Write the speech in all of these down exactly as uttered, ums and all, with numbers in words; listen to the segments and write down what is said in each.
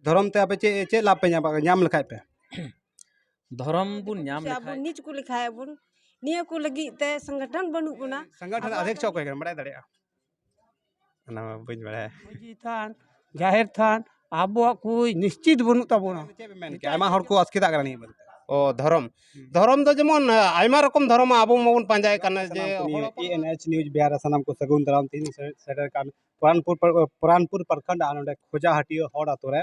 ᱫᱷᱚᱨᱚᱢ ᱛᱮ ᱟᱯᱮ ᱪᱮᱫ ᱪᱮᱫ ᱞᱟᱵᱷ ᱯᱮ ᱧᱟᱢᱟ, ᱧᱟᱢ ᱞᱮᱠᱷᱟᱡ ᱯᱮ? ᱫᱷᱚᱨᱚᱢ ᱵᱚᱱ ᱧᱟᱢ ᱥᱮ ᱟᱵᱚ ᱞᱮᱠᱷᱟᱡ ᱱᱤᱡᱽ ᱠᱚ ᱞᱮᱠᱷᱟᱭ ᱟᱵᱚᱱ, ᱱᱤᱭᱟᱹ ᱠᱚ ᱞᱟᱹᱜᱤᱫ ᱛᱮ ᱥᱚᱝᱜᱚᱴᱷᱚᱱ ᱵᱟᱹᱱᱩᱜ ᱵᱚᱱᱟ᱾ ᱥᱚᱝᱜᱚᱴᱷᱚᱱ ᱟᱵᱚᱣᱟᱜ ᱟᱫᱷᱮᱠ ᱪᱚᱠ ᱚᱠᱚᱭ ᱠᱟᱱᱟ, ᱵᱟᱲᱟᱭ ᱫᱟᱲᱮᱭᱟᱜᱼᱟ? ᱚᱱᱟ ᱢᱟ ᱵᱟᱹᱧ ᱵᱟᱲᱟᱭᱟ᱾ ᱢᱟᱹᱡᱷᱤ ᱛᱷᱟᱱ, ᱡᱟᱦᱮᱨ ᱛᱷᱟᱱ, ᱟᱵᱚᱣᱟᱜ ᱠᱚ ᱱᱤᱥᱪᱤᱛ ᱵᱟᱹᱱᱩᱜ ᱛᱟᱵᱚᱱᱟ᱾ ᱪᱮᱫ ᱯᱮ ᱢᱮᱱ ᱠᱮᱜᱼᱟ? ᱟᱭᱢᱟ ᱦᱚᱲ ᱠᱚ ᱟᱥᱠᱮᱛᱟᱜ ᱠᱟᱱᱟ ᱱᱤᱭᱟᱹ ᱵᱟᱨᱮ ᱛᱮ᱾ ᱚ, ᱫᱷᱚᱨᱚᱢ᱾ ᱦᱩᱸ᱾ ᱫᱷᱚᱨᱚᱢ ᱫᱚ ᱡᱮᱢᱚᱱ ᱟᱭᱢᱟ ᱨᱚᱠᱚᱢ ᱫᱷᱚᱨᱚᱢ ᱟᱵᱚ ᱢᱟᱵᱚᱱ ᱯᱟᱸᱡᱟᱭ ᱠᱟᱱᱟ ᱡᱮ ᱥᱟᱱᱟᱢ ᱠᱚ ᱦᱚᱲ ᱱᱤᱭᱟᱹ ᱦᱚᱯᱚᱱ ᱮ ᱮᱱ ᱮᱭᱤᱪ ᱱᱤᱭᱩᱡᱽ ᱵᱤᱦᱟᱨ ᱨᱮ ᱥᱟᱱᱟᱢ ᱠᱚ ᱥᱟᱹᱜᱩᱱ ᱫᱟᱨᱟᱢ᱾ ᱛᱮᱦᱮᱧ ᱥᱮ- ᱥᱮᱴᱮᱨ ᱠᱟᱱ ᱯᱚᱨᱟᱱᱯᱩᱨ ᱯᱟᱨ- ᱯᱚᱨᱟᱱᱯᱩᱨ ᱯᱨᱚᱠᱷᱚᱸᱰ ᱟᱨ ᱱᱚᱰᱮ ᱠᱷᱚᱡᱟᱦᱟᱹᱴᱤᱭᱟᱹ ᱦᱚᱲ ᱟᱛᱳ ᱨᱮ᱾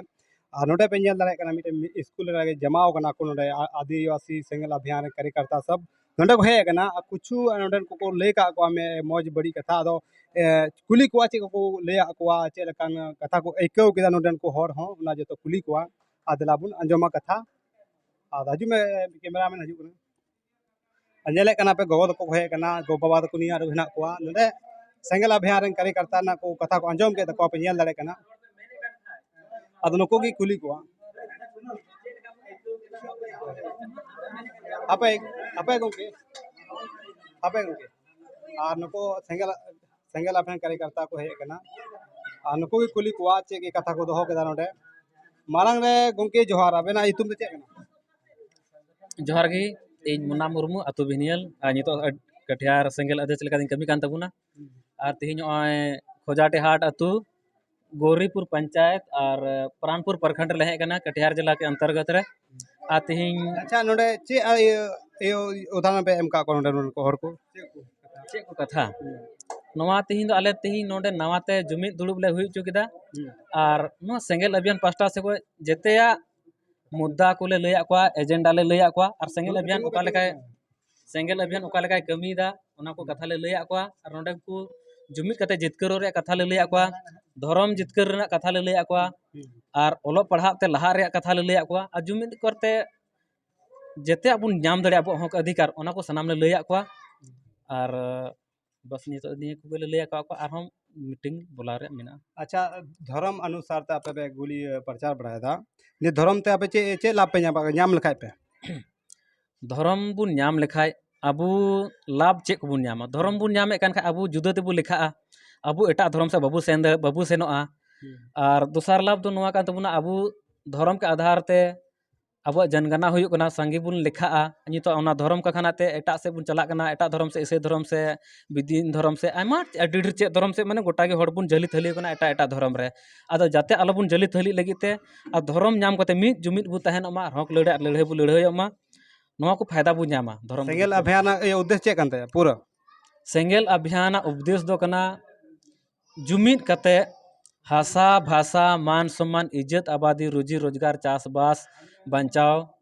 ᱟᱨ ᱱᱚᱰᱮ ᱯᱮ ᱧᱮᱞ ᱫᱟᱲᱮᱭᱟᱜ ᱠᱟᱱᱟ ᱢᱤᱫᱴᱮᱱ ᱥᱠᱩᱞ ᱨᱮ ᱡᱟᱢᱟᱣ ᱠᱟᱱᱟ ᱠᱚ ᱱᱚᱰᱮ ᱟ- ᱟᱹᱫᱤᱵᱟᱹᱥᱤ ᱥᱮᱸᱜᱮᱞ ᱚᱵᱷᱤᱭᱟᱱ ᱨᱮᱱ ᱠᱟᱨᱭᱚᱠᱚᱨᱛᱟ ᱥᱚᱵ ᱱᱚᱰᱮ ᱠᱚ ᱦᱮᱡ ᱟᱠᱟᱱᱟ᱾ ᱟᱨ ᱠᱤᱪᱷᱩ ᱱᱚᱰᱮᱱ ᱠᱚᱠᱚ ᱞᱟᱹᱭ ᱠᱟᱜ ᱠᱚᱣᱟ ᱢᱮ ᱢᱚᱡᱽ ᱵᱟᱹᱲᱤᱡ ᱠᱟᱛᱷᱟ᱾ ᱟᱫᱚ ᱮ, ᱠᱩᱞᱤ ᱠᱚᱣᱟ ᱪᱮᱫ ᱠᱚᱠᱚ ᱞᱟᱹᱭᱟᱫ ᱠᱚᱣᱟ, ᱪᱮᱫ ᱞᱮᱠᱟᱱ ᱠᱟᱛᱷᱟ ᱠᱚ ᱟᱹᱭᱠᱟᱹᱣ ᱠᱮᱫᱟ ᱱᱚᱰᱮᱱ ᱠᱚ ᱦᱚᱲ ᱦᱚᱸ, ᱚᱱᱟ ᱡᱚᱛᱚ ᱠᱩᱞᱤ ᱠᱚᱣᱟ᱾ ᱟᱨ ᱫᱮᱞᱟ ᱵᱚᱱ ᱟᱸᱡᱚᱢᱟ ᱠᱟᱛᱷᱟ᱾ ᱟᱨ ᱦᱤᱡᱩᱜ ᱢᱮ, ᱠᱮᱢᱮᱨᱟ ᱢᱮᱱ ᱦᱤᱡᱩᱜ ᱠᱟᱱᱟ᱾ ᱟᱨ ᱧᱮᱞᱮᱫ ᱠᱟᱱᱟ ᱯᱮ, ᱜᱚᱜᱚ ᱛᱟᱠᱚ ᱠᱚ ᱦᱮᱡ ᱟᱠᱟᱱᱟ, ᱜᱚ ᱵᱟᱵᱟ ᱛᱟᱠᱚ ᱱᱤᱭᱟᱹ ᱟᱹᱨᱩ ᱦᱮᱱᱟᱜ ᱠᱚᱣᱟ᱾ ᱱᱚᱰᱮ ᱥᱮᱸᱜᱮᱞ ᱚᱵᱷᱤᱭᱟᱱ ᱨᱮᱱ ᱠᱟᱨᱭᱚᱠᱚᱨᱛᱟ ᱨᱮᱱᱟᱜ ᱠᱚ ᱠᱟᱛᱷᱟ ᱠᱚ ᱟᱸᱡᱚᱢ ᱠᱮᱫ ᱛᱟᱠᱚᱣᱟ ᱯᱮ, ᱧᱮᱞ ᱫᱟᱲᱮᱭᱟᱜ ᱠᱟᱱᱟ᱾ ᱟᱫᱚ ᱱᱩᱠᱩ ᱜᱮ ᱠᱩᱞᱤ ᱠᱚᱣᱟ᱾ ᱦᱟᱯᱮ ᱦᱟᱯᱮ ᱜᱚᱢᱠᱮ, ᱦᱟᱯᱮ ᱜᱚᱢᱠᱮ, ᱟᱨ ᱱᱩᱠᱩ ᱥᱮᱸᱜᱮᱞ ᱥᱮᱸᱜᱮᱞ ᱚᱵᱷᱤᱭᱟᱱ ᱠᱟᱨᱭᱚᱠᱚᱨᱛᱟ ᱠᱚ ᱦᱮᱡ ᱟᱠᱟᱱᱟ᱾ ᱟᱨ ᱱᱩᱠᱩ ᱜᱮ ᱠᱩᱞᱤ ᱠᱚᱣᱟ ᱪᱮᱫ ᱜᱮ ᱠᱟᱛᱷᱟ ᱠᱚ ᱫᱚᱦᱚ ᱠᱮᱫᱟ ᱱᱚᱰᱮ᱾ ᱢᱟᱲᱟᱝ ᱨᱮ ᱜᱚᱢᱠᱮ ᱡᱚᱦᱟᱨ, ᱟᱵᱮᱱᱟᱜ ᱧᱩᱛᱩᱢ ᱫᱚ ᱪᱮᱫ ᱠᱟᱱᱟ? ᱡᱚᱦᱟᱨ ᱜᱮ᱾ ᱤᱧ ᱢᱩᱱᱟ ᱢᱩᱨᱢᱩ, ᱟᱹᱛᱩ ᱵᱷᱤᱱᱤᱭᱟᱹᱞ, ᱟᱨ ᱱᱤᱛᱚᱜ ᱟᱹᱰ- ᱠᱟᱴᱷᱤᱭᱟᱨ ᱥᱮᱸᱜᱮᱞ ᱟᱫᱮᱥ ᱞᱮᱠᱟᱛᱤᱧ ᱠᱟᱹᱢᱤ ᱠᱟᱱ ᱛᱟᱵᱚᱱᱟ᱾ ᱟᱨ ᱛᱮᱦᱮᱧ ᱱᱚᱜᱼᱚᱭ ᱠᱷᱚᱡᱟᱴᱮ ᱦᱟᱴ ᱟᱹᱛᱩ, ᱜᱳᱨᱤᱯᱩᱨ ᱯᱚᱧᱪᱟᱭᱮᱛ ᱟᱨ ᱯᱨᱟᱱᱯᱩᱨ ᱯᱨᱚᱠᱷᱚᱸᱰ ᱨᱮᱞᱮ ᱦᱮᱡ ᱟᱠᱟᱱᱟ, ᱠᱟᱴᱷᱤᱭᱟᱨ ᱡᱮᱞᱟ ᱠᱮ ᱚᱱᱛᱚᱨᱜᱚᱛ ᱨᱮ᱾ ᱟᱨ ᱛᱮᱦᱮᱧ ᱟᱪᱪᱷᱟ, ᱱᱚᱰᱮ ᱪᱮᱫ ᱟ- ᱤᱭᱟᱹ ᱤᱭᱟᱹ ᱩᱫᱟᱦᱚᱨᱚᱱ ᱯᱮ ᱮᱢ ᱠᱟᱜ ᱠᱚᱣᱟ ᱱᱚᱰᱮ ᱨᱮᱱ ᱠᱚ ᱦᱚᱲ ᱠᱚ? ᱪᱮᱫ ᱠᱚ ᱠᱟᱛᱷᱟ? ᱱᱚᱣᱟ ᱛᱮᱦᱮᱧ ᱫᱚ ᱟᱞᱮ ᱛᱮᱦᱮᱧ ᱱᱚᱰᱮ ᱱᱟᱣᱟᱛᱮ ᱡᱩᱢᱤᱫ ᱫᱩᱲᱩᱵ ᱞᱮ ᱦᱩᱭ ᱦᱚᱪᱚ ᱠᱮᱫᱟ᱾ ᱟᱨ ᱱᱚᱣᱟ ᱥᱮᱸᱜᱮᱞ ᱚᱵᱷᱤᱭᱟᱱ ᱯᱟᱥᱴᱟ ᱥᱮᱫ ᱠᱷᱚᱱ ᱡᱮᱛᱮᱭᱟᱜ ᱢᱩᱫᱽᱫᱟ ᱠᱚᱞᱮ ᱞᱟᱹᱭᱟᱫ ᱠᱚᱣᱟ, ᱮᱡᱮᱱᱰᱟ ᱞᱮ ᱞᱟᱹᱭᱟᱫ ᱠᱚᱣᱟ, ᱟᱨ ᱥᱮᱸᱜᱮᱞ ᱚᱵᱷᱤᱭᱟᱱ ᱚᱠᱟ ᱞᱮᱠᱟᱭ ᱥᱮᱸᱜᱮᱞ ᱚᱵᱷᱤᱭᱟᱱ ᱚᱠᱟ ᱞᱮᱠᱟᱭ ᱠᱟᱹᱢᱤᱭᱮᱫᱟ, ᱚᱱᱟ ᱠᱚ ᱠᱟᱛᱷᱟ ᱞᱮ ᱞᱟᱹᱭᱟᱫ ᱠᱚᱣᱟ᱾ ᱟᱨ ᱱᱚᱰᱮ ᱠᱚ ᱡᱩᱢᱤᱫ ᱠᱟᱛᱮ ᱡᱤᱛᱠᱟᱹᱨᱚᱜ ᱨᱮᱭᱟᱜ ᱠᱟᱛᱷᱟ ᱞᱮ ᱞᱟᱹᱭᱟᱫ ᱠᱚᱣᱟ, ᱫᱷᱚᱨᱚᱢ ᱡᱤᱛᱠᱟᱹᱨ ᱨᱮᱱᱟᱜ ᱠᱟᱛᱷᱟ ᱞᱮ ᱞᱟᱹᱭᱟᱫ ᱠᱚᱣᱟ, ᱟᱨ ᱚᱞᱚᱜ ᱯᱟᱲᱦᱟᱜ ᱛᱮ ᱞᱟᱦᱟᱜ ᱨᱮᱭᱟᱜ ᱠᱟᱛᱷᱟ ᱞᱮ ᱞᱟᱹᱭᱟᱫ ᱠᱚᱣᱟ, ᱟᱨ ᱡᱩᱢᱤᱫ ᱠᱚᱨᱛᱮ ᱡᱮᱛᱮᱭᱟᱜ ᱵᱚᱱ ᱧᱟᱢ ᱫᱟᱲᱮᱭᱟᱜᱼᱟ ᱟᱵᱚᱣᱟᱜ ᱦᱚᱸᱠ ᱚᱫᱷᱤᱠᱟᱨ, ᱚᱱᱟ ᱠᱚ ᱥᱟᱱᱟᱢ ᱞᱮ ᱞᱟᱹᱭᱟᱫ ᱠᱚᱣᱟ᱾ ᱟᱨ ᱵᱟᱥ ᱱᱤᱛᱚᱜ ᱱᱤᱭᱟᱹ ᱠᱚᱜᱮ ᱞᱮ ᱞᱟᱹᱭ ᱟᱠᱟᱫ ᱠᱚᱣᱟ, ᱟᱨᱦᱚᱸ ᱢᱤᱴᱤᱝ ᱵᱚᱞᱟᱣ ᱨᱮᱭᱟᱜ ᱢᱮᱱᱟᱜᱼᱟ᱾ ᱟᱪᱪᱷᱟ, ᱫᱷᱚᱨᱚᱢ ᱚᱱᱩᱥᱟᱨ ᱛᱮ ᱟᱯᱮ ᱯᱮ ᱜᱩᱞᱤ ᱯᱨᱚᱪᱟᱨ ᱵᱟᱲᱟᱭᱮᱫᱟ, ᱱᱤᱭᱟᱹ ᱫᱷᱚᱨᱚᱢ ᱛᱮ ᱟᱯᱮ ᱪᱮᱫ ᱪᱮᱫ ᱞᱟᱵᱷ ᱯᱮ ᱧᱟᱢ ᱧᱟᱢ ᱞᱮᱠᱷᱟᱡ ᱯᱮ? ᱫᱷᱚᱨᱚᱢ ᱵᱚᱱ ᱧᱟᱢ ᱞᱮᱠᱷᱟᱡ ᱟᱵᱚ ᱞᱟᱵᱷ ᱪᱮᱫ ᱠᱚᱵᱚᱱ ᱧᱟᱢᱟ? ᱫᱷᱚᱨᱚᱢ ᱵᱚᱱ ᱧᱟᱢᱮᱫ ᱠᱟᱱ ᱠᱷᱟᱡ ᱟᱵᱚ ᱡᱩᱫᱟᱹ ᱛᱮᱵᱚ ᱞᱮᱠᱷᱟᱜᱼᱟ, ᱟᱵᱚ ᱮᱴᱟᱜ ᱫᱷᱚᱨᱚᱢ ᱥᱮᱫ ᱵᱟᱵᱚ ᱥᱮᱱ ᱫᱟᱲᱮ- ᱵᱟᱵᱚ ᱥᱮᱱᱚᱜᱼᱟ᱾ ᱟᱨ ᱫᱚᱥᱟᱨ ᱞᱟᱵᱷ ᱫᱚ ᱱᱚᱣᱟ ᱠᱟᱱ ᱛᱟᱵᱚᱱᱟ, ᱟᱵᱚ ᱫᱷᱚᱨᱚᱢ ᱠᱮ ᱟᱫᱷᱟᱨ ᱛᱮ ᱟᱵᱚᱣᱟᱜ ᱡᱚᱱᱜᱚᱱᱟ ᱦᱩᱭᱩᱜ ᱠᱟᱱᱟ, ᱥᱟᱸᱜᱮ ᱵᱚᱱ ᱞᱮᱠᱷᱟᱜᱼᱟ᱾ ᱱᱤᱛᱚᱜ ᱚᱱᱟ ᱫᱷᱚᱨᱚᱢ ᱠᱟᱠᱷᱟᱱᱟ ᱛᱮ ᱮᱴᱟᱜ ᱥᱮᱫ ᱵᱚᱱ ᱪᱟᱞᱟᱜ ᱠᱟᱱᱟ, ᱮᱴᱟᱜ ᱫᱷᱚᱨᱚᱢ ᱥᱮᱫ, ᱤᱥᱟᱹᱭ ᱫᱷᱚᱨᱚᱢ ᱥᱮᱫ, ᱵᱤᱫᱤᱱ ᱫᱷᱚᱨᱚᱢ ᱥᱮᱫ, ᱟᱭᱢᱟ ᱟᱹᱰᱤ ᱰᱷᱮᱨ ᱪᱮᱫ ᱫᱷᱚᱨᱚᱢ ᱥᱮᱫ, ᱢᱟᱱᱮ ᱜᱚᱴᱟ ᱜᱮ ᱦᱚᱲ ᱵᱚᱱ ᱡᱷᱟᱹᱞᱤ ᱛᱷᱟᱹᱞᱤ ᱠᱟᱱᱟ ᱮᱴᱟᱜ ᱮᱴᱟᱜ ᱫᱷᱚᱨᱚᱢ ᱨᱮ᱾ ᱟᱫᱚ ᱡᱟᱛᱮ ᱟᱞᱚ ᱵᱚᱱ ᱡᱷᱟᱹᱞᱤ ᱛᱷᱟᱹᱞᱤᱜ ᱞᱟᱹᱜᱤᱫ ᱛᱮ ᱟᱨ ᱫᱷᱚᱨᱚᱢ ᱧᱟᱢ ᱠᱟᱛᱮ ᱢᱤᱫ ᱡᱩᱢᱤᱫ ᱵᱚ ᱛᱟᱦᱮᱱᱚᱜ ᱢᱟ, ᱦᱚᱠ ᱞᱟᱹᱲᱦᱟᱹᱭ ᱟᱨ ᱞᱟᱹᱲᱦᱟᱹᱭ ᱵᱚ ᱞᱟᱹᱲᱦᱟᱹᱭᱚᱜ ᱢᱟ, ᱱᱚᱣᱟ ᱠᱚ ᱯᱷᱟᱭᱫᱟ ᱵᱚ ᱧᱟᱢᱟ ᱫᱷᱚᱨᱚᱢ ᱥᱮᱸᱜᱮᱞ ᱤᱫᱤ ᱠᱟᱛᱮ᱾ ᱟᱵᱷᱤᱭᱟᱱᱟᱜ ᱤᱭᱟᱹ ᱩᱫᱽᱫᱮᱥ ᱪᱮᱫ ᱠᱟᱱ ᱛᱟᱭᱟ ᱯᱩᱨᱟᱹ? ᱥᱮᱸᱜᱮᱞ ᱟᱵᱷᱤᱭᱟᱱᱟᱜ ᱩᱯᱫᱮᱥ ᱫᱚ ᱠᱟᱱᱟ ᱡᱩᱢᱤᱫ ᱠᱟᱛᱮ ᱦᱟᱥᱟ, ᱵᱷᱟᱥᱟ, ᱢᱟᱱ ᱥᱚᱢᱢᱟᱱ, ᱤᱡᱽᱡᱚᱛ, ᱟᱵᱟᱫᱤ, ᱨᱩᱡᱤ ᱨᱳᱡᱽᱜᱟᱨ, ᱪᱟᱥᱵᱟᱥ ᱵᱟᱧᱪᱟᱣ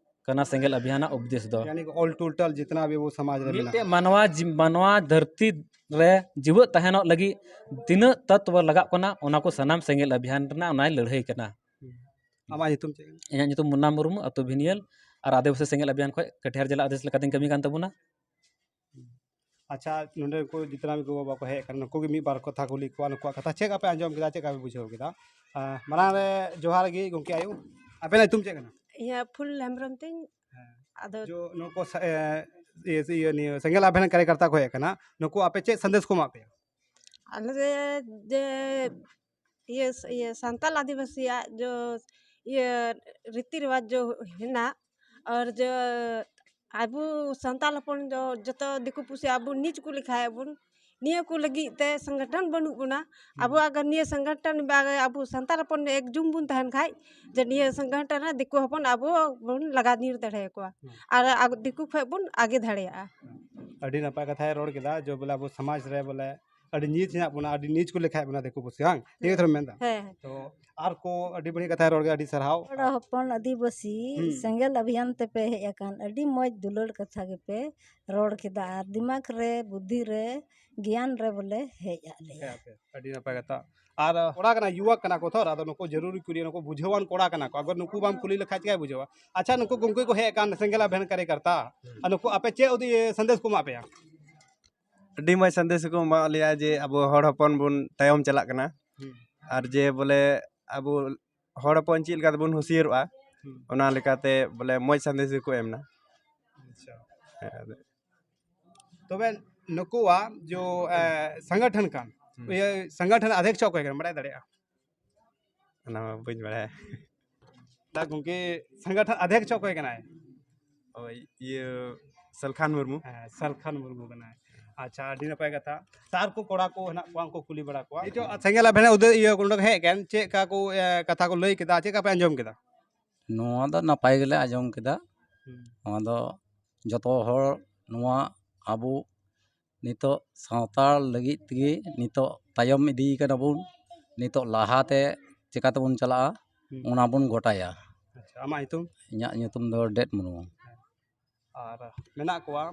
ᱠᱟᱱᱟ ᱥᱮᱸᱜᱮᱞ ᱟᱵᱷᱤᱭᱟᱱᱟᱜ ᱩᱯᱫᱮᱥ ᱫᱚ᱾ ᱭᱟᱱᱤ ᱠᱤ all total ᱡᱤᱛᱱᱟ ᱵᱷᱤ ᱟᱵᱚ ᱥᱚᱢᱟᱡᱽ ᱨᱮ ᱢᱮᱱᱟᱜ ᱢᱤᱫᱴᱮᱡ ᱢᱟᱱᱣᱟ ᱡᱤ-, ᱢᱟᱱᱣᱟ ᱫᱷᱟᱹᱨᱛᱤ ᱨᱮ ᱡᱤᱣᱮᱫ ᱛᱟᱦᱮᱱᱚᱜ ᱞᱟᱹᱜᱤᱫ ᱛᱤᱱᱟᱹᱜ ᱛᱚᱛᱛᱣᱚ ᱞᱟᱜᱟᱜ ᱠᱟᱱᱟ, ᱚᱱᱟ ᱠᱚ ᱥᱟᱱᱟᱢ ᱥᱮᱸᱜᱮᱞ ᱟᱵᱷᱤᱭᱟᱱ ᱨᱮᱱᱟᱜ ᱚᱱᱟᱭ ᱞᱟᱹᱲᱦᱟᱹᱭ ᱠᱟᱱᱟ᱾ ᱟᱢᱟᱜ ᱧᱩᱛᱩᱢ ᱪᱮᱫ ᱠᱟᱱᱟ? ᱤᱧᱟᱹᱜ ᱧᱩᱛᱩᱢ ᱢᱩᱱᱱᱟ ᱢᱩᱨᱢᱩ, ᱟᱹᱛᱩ ᱵᱷᱤᱱᱤᱭᱟᱹᱞ, ᱟᱨ ᱟᱹᱫᱤᱵᱟᱹᱥᱤ ᱥᱮᱸᱜᱮᱞ ᱟᱵᱷᱤᱭᱟᱱ ᱠᱷᱚᱱ ᱠᱟᱹᱴᱷᱤᱭᱟᱹᱨ ᱡᱮᱞᱟ ᱟᱹᱫᱤᱵᱟᱹᱥᱤ ᱞᱮᱠᱟᱛᱤᱧ ᱠᱟᱹᱢᱤ ᱠᱟᱱ ᱛᱟᱵᱚᱱᱟ᱾ ᱟᱪᱪᱷᱟ, ᱱᱚᱰᱮ ᱠᱚ ᱡᱤᱛᱱᱟ ᱜᱚ ᱵᱟᱵᱟ ᱠᱚ ᱦᱮᱡ ᱟᱠᱟᱱᱟ, ᱱᱩᱠᱩ ᱜᱮ ᱢᱤᱫ ᱵᱟᱨ ᱠᱟᱛᱷᱟ ᱠᱩᱞᱤ ᱠᱚᱣᱟ, ᱱᱩᱠᱩᱣᱟᱜ ᱠᱟᱛᱷᱟ ᱪᱮᱫ ᱞᱮᱠᱟ ᱯᱮ ᱟᱸᱡᱚᱢ ᱠᱮᱫᱟ, ᱪᱮᱫ ᱞᱮᱠᱟ ᱯᱮ ᱵᱩᱡᱷᱟᱹᱣ ᱠᱮᱫᱟ? ᱟᱸ, ᱢᱟᱲᱟᱝ ᱨᱮ ᱡᱚᱦᱟᱨ ᱜᱮ ᱜᱚᱢᱠᱮ ᱟᱭᱳ, ᱟᱵᱮᱱᱟᱜ ᱧᱩᱛᱩᱢ ᱪᱮᱫ ᱠᱟᱱᱟ? ᱤᱧᱟᱹᱜ ᱯᱷᱩᱞ ᱦᱮᱢᱵᱨᱚᱢ ᱛᱤᱧ᱾ ᱦᱮᱸ᱾ ᱟᱫᱚ ᱡᱚ, ᱱᱩᱠᱩ ᱥᱟ-, ᱮ, ᱤᱭᱟᱹ, ᱤᱭᱟᱹ, ᱱᱤᱭᱟᱹ ᱥᱮᱸᱜᱮᱞ ᱟᱵᱷᱮᱱ ᱠᱟᱨᱭᱚᱠᱟᱨᱛᱟ ᱠᱚ ᱦᱮᱡ ᱟᱠᱟᱱᱟ, ᱱᱩᱠᱩ ᱟᱯᱮ ᱪᱮᱫ ᱥᱟᱸᱫᱮᱥ ᱠᱚ ᱮᱢᱟᱜ ᱯᱮᱭᱟ? ᱟᱞᱮ ᱡᱮ ᱤᱭᱟᱹ, ᱤᱭᱟᱹ ᱥᱟᱱᱛᱟᱞ ᱟᱹᱫᱤᱵᱟᱹᱥᱤᱭᱟᱜ ᱡᱚ ᱤᱭᱟᱹ ᱨᱤᱛᱤ ᱨᱮᱣᱟᱡᱽ ᱡᱚ ᱦᱮᱱᱟᱜ, ᱟᱨ ᱡᱚ ᱟᱵᱚ ᱥᱟᱱᱛᱟᱞ ᱦᱚᱯᱚᱱ ᱫᱚ ᱡᱚᱛᱚ ᱫᱤᱠᱩ ᱯᱩᱥᱤ ᱟᱵᱚ ᱱᱤᱪ ᱠᱚ ᱞᱮᱠᱷᱟᱭᱮᱫ ᱵᱚᱱ, ᱱᱤᱭᱟᱹ ᱠᱚ ᱞᱟᱹᱜᱤᱫ ᱛᱮ ᱥᱚᱝᱜᱚᱴᱷᱚᱱ ᱵᱟᱹᱱᱩᱜ ᱵᱚᱱᱟ᱾ ᱦᱩᱸ᱾ ᱟᱵᱚ ᱟᱜᱟᱨ ᱱᱤᱭᱟᱹ ᱥᱚᱝᱜᱚᱴᱷᱚᱱ ᱵᱟ-, ᱟᱵᱚ ᱥᱟᱱᱛᱟᱲ ᱦᱚᱯᱚᱱ ᱮᱠᱡᱩᱢ ᱵᱚᱱ ᱛᱟᱦᱮᱱ ᱠᱷᱟᱡ, ᱡᱮ ᱱᱤᱭᱟᱹ ᱥᱚᱝᱜᱚᱴᱷᱚᱱ ᱨᱮ ᱫᱤᱠᱩ ᱦᱚᱯᱚᱱ ᱟᱵᱚ ᱵᱚᱱ ᱞᱟᱜᱟ ᱧᱤᱨ ᱫᱟᱲᱮᱭᱟᱠᱚᱣᱟ᱾ ᱦᱩᱸ᱾ ᱟᱨ ᱟᱵᱚ ᱫᱤᱠᱩ ᱠᱷᱚᱡ ᱵᱚᱱ ᱟᱜᱮ ᱫᱟᱲᱮᱭᱟᱜᱼᱟ᱾ ᱟᱹᱰᱤ ᱱᱟᱯᱟᱭ ᱠᱟᱛᱷᱟᱭ ᱨᱚᱲ ᱠᱮᱫᱟ, ᱡᱮ ᱵᱚᱞᱮ ᱟᱵᱚ ᱥᱚᱢᱟᱡᱽ ᱨᱮ ᱵᱚᱞᱮ ᱟᱹᱰᱤ ᱱᱤᱪ ᱦᱮᱱᱟᱜ ᱵᱚᱱᱟ, ᱟᱹᱰᱤ ᱱᱤᱪ ᱠᱚ ᱞᱮᱠᱷᱟᱭᱮᱫ ᱵᱚᱱᱟ ᱫᱤᱠᱩ ᱯᱩᱥᱤ, ᱵᱟᱝ? ᱴᱷᱤᱠ ᱜᱮ ᱛᱷᱚᱲᱟᱢ ᱢᱮᱱᱫᱟ? ᱦᱮᱸ, ᱦᱮᱸ᱾ ᱛᱚ ᱟᱨ ᱠᱚ ᱟᱹᱰᱤ ᱵᱟᱹᱲᱤᱡ ᱠᱟᱛᱷᱟᱭ ᱨᱚᱲ ᱠᱮᱫᱟ, ᱟᱹᱰᱤ ᱥᱟᱨᱦᱟᱣ᱾ ᱦᱚᱲ ᱦᱚᱯᱚᱱ ᱟᱹᱫᱤᱵᱟᱹᱥᱤ ᱦᱩᱸ᱾ ᱥᱮᱸᱜᱮᱞ ᱟᱵᱷᱤᱭᱟᱱ ᱛᱮᱯᱮ ᱦᱮᱡ ᱟᱠᱟᱱ, ᱟᱹᱰᱤ ᱢᱚᱡᱽ ᱫᱩᱞᱟᱹᱲ ᱠᱟᱛᱷᱟ ᱜᱮᱯᱮ ᱨᱚᱲ ᱠᱮᱫᱟ ᱟᱨ ᱫᱤᱢᱟᱜᱽ ᱨᱮ, ᱵᱩᱫᱽᱫᱷᱤ ᱨᱮ, ᱜᱮᱭᱟᱱ ᱨᱮ ᱵᱚᱞᱮ ᱦᱮᱡ ᱟᱫ ᱞᱮᱭᱟ᱾ ᱦᱮᱸ, ᱟᱯᱮ ᱟᱹᱰᱤ ᱱᱟᱯᱟᱭ ᱠᱟᱛᱷᱟ᱾ ᱟᱨ ᱠᱚᱲᱟ ᱠᱟᱱᱟ, ᱭᱩᱣᱟ ᱠᱟᱱᱟ ᱠᱚ ᱛᱷᱚᱨ, ᱟᱫᱚ ᱱᱩᱠᱩ ᱡᱟᱹᱨᱩᱲᱤ ᱠᱩᱞᱤ, ᱱᱩᱠᱩ ᱵᱩᱡᱷᱟᱹᱣᱟᱱ ᱠᱚᱲᱟ ᱠᱟᱱᱟ ᱠᱚ, ᱟᱜᱟᱨ ᱱᱩᱠᱩ ᱵᱟᱢ ᱠᱩᱞᱤ ᱞᱮᱠᱷᱟᱡ ᱪᱤᱠᱟᱭ ᱵᱩᱡᱷᱟᱹᱣᱟ? ᱟᱪᱪᱷᱟ, ᱱᱩᱠᱩ ᱜᱚᱢᱠᱮ ᱠᱚ ᱦᱮᱡ ᱟᱠᱟᱱ ᱥᱮᱸᱜᱮᱞ ᱟᱵᱷᱤᱭᱟᱱ ᱠᱟᱨᱭᱚᱠᱟᱨᱛᱟ, ᱟᱨ ᱱᱩᱠᱩ ᱟᱯᱮ ᱪᱮᱫ ᱩᱫᱤ ᱥᱟᱸᱫᱮᱥ ᱠᱚ ᱮᱢᱟ ᱯᱮᱭᱟ? ᱟᱹᱰᱤ ᱢᱚᱡᱽ ᱥᱟᱸᱫᱮᱥ ᱠᱚ ᱮᱢᱟᱣᱟᱫ ᱞᱮᱭᱟ ᱡᱮ ᱟᱵᱚ ᱦᱚᱲ ᱦᱚᱯᱚᱱ ᱵᱚᱱ ᱛᱟᱭᱚᱢ ᱪᱟᱞᱟᱜ ᱠᱟᱱᱟ᱾ ᱦᱩᱸ᱾ ᱟᱨ ᱡᱮ ᱵᱚᱞᱮ ᱟᱵᱚ ᱦᱚᱲ ᱦᱚᱯᱚᱱ ᱪᱮᱫ ᱞᱮᱠᱟ ᱛᱮᱵᱚᱱ ᱦᱩᱸᱥᱤᱭᱟᱹᱨᱚᱜᱼᱟ, ᱦᱩᱸ᱾ ᱚᱱᱟ ᱞᱮᱠᱟᱛᱮ ᱵᱚᱞᱮ ᱢᱚᱡᱽ ᱥᱟᱸᱫᱮᱥ ᱜᱮᱠᱚ ᱮᱢ ᱮᱱᱟ᱾ ᱟᱪᱪᱷᱟ᱾ ᱦᱮᱸ, ᱟᱫᱚ ᱛᱚᱵᱮ ᱱᱩᱠᱩᱣᱟᱜ ᱡᱚ, ᱮ, ᱥᱚᱝᱜᱚᱴᱷᱚᱱ ᱠᱟᱱ, ᱦᱩᱸ᱾ ᱤᱭᱟᱹ ᱥᱚᱝᱜᱚᱴᱷᱚᱱ ᱚᱫᱷᱭᱚᱠᱥᱚ ᱚᱠᱚᱭ ᱠᱟᱱᱟ, ᱵᱟᱲᱟᱭ ᱫᱟᱲᱮᱭᱟᱜᱼᱟ? ᱚᱱᱟ ᱢᱟ ᱵᱟᱹᱧ ᱵᱟᱲᱟᱭᱟ᱾ ᱫᱟ ᱜᱚᱢᱠᱮ, ᱥᱚᱝᱜᱚᱴᱷᱚᱱ ᱚᱫᱷᱭᱚᱠᱥᱚ ᱚᱠᱚᱭ ᱠᱟᱱᱟᱭ? ᱳᱭ ᱤᱭᱟᱹ, ᱥᱟᱞᱠᱷᱟᱱ ᱢᱩᱨᱢᱩ᱾ ᱦᱮᱸ, ᱥᱟᱞᱠᱷᱟᱱ ᱢᱩᱨᱢᱩ ᱠᱟᱱᱟᱭ᱾ ᱟᱪᱪᱷᱟ, ᱟᱹᱰᱤ ᱱᱟᱯᱟᱭ ᱠᱟᱛᱷᱟ᱾ ᱥᱟᱨ ᱠᱚ, ᱠᱚᱲᱟ ᱠᱚ ᱦᱮᱱᱟᱜ ᱠᱚᱣᱟ, ᱩᱱᱠᱩ ᱠᱩᱞᱤ ᱵᱟᱲᱟ ᱠᱚᱣᱟ᱾ ᱱᱤᱛᱚᱜ ᱥᱮᱸᱜᱮᱞ ᱟᱵᱷᱮᱱ ᱩᱫᱟᱹ ᱤᱭᱟᱹ ᱚᱸᱰᱮ ᱦᱮᱡ ᱟᱠᱟᱱ, ᱪᱮᱫ ᱞᱮᱠᱟ ᱠᱚ, ᱮ, ᱠᱟᱛᱷᱟ ᱠᱚ ᱞᱟᱹᱭ ᱠᱮᱫᱟ, ᱪᱮᱫ ᱞᱮᱠᱟ ᱯᱮ ᱟᱸᱡᱚᱢ ᱠᱮᱫᱟ? ᱱᱚᱣᱟ ᱫᱚ ᱱᱟᱯᱟᱭ ᱜᱮᱞᱮ ᱟᱸᱡᱚᱢ ᱠᱮᱫᱟ᱾ ᱦᱩᱸ᱾ ᱱᱚᱣᱟ ᱫᱚ ᱡᱚᱛᱚ ᱦᱚᱲ, ᱱᱚᱣᱟ ᱟᱵᱚ ᱱᱤᱛᱚᱜ ᱥᱟᱶᱛᱟᱲ ᱞᱟᱹᱜᱤᱫ ᱛᱮᱜᱮ ᱱᱤᱛᱚᱜ ᱛᱟᱭᱚᱢ ᱤᱫᱤ ᱠᱟᱱᱟ ᱵᱚᱱ᱾ ᱱᱤᱛᱚᱜ ᱞᱟᱦᱟᱛᱮ ᱪᱮᱠᱟ ᱛᱮᱵᱚᱱ ᱪᱟᱞᱟᱜᱼᱟ, ᱦᱩᱸ᱾ ᱚᱱᱟ ᱵᱚᱱ ᱜᱚᱴᱟᱭᱟ᱾ ᱟᱪᱪᱷᱟ, ᱟᱢᱟᱜ ᱧᱩᱛᱩᱢ? ᱤᱧᱟᱹᱜ ᱧᱩᱛᱩᱢ ᱫᱚ ᱰᱮᱴ ᱢᱩᱨᱢᱩ᱾ ᱟᱨ ᱢᱮᱱᱟᱜ ᱠᱚᱣᱟ,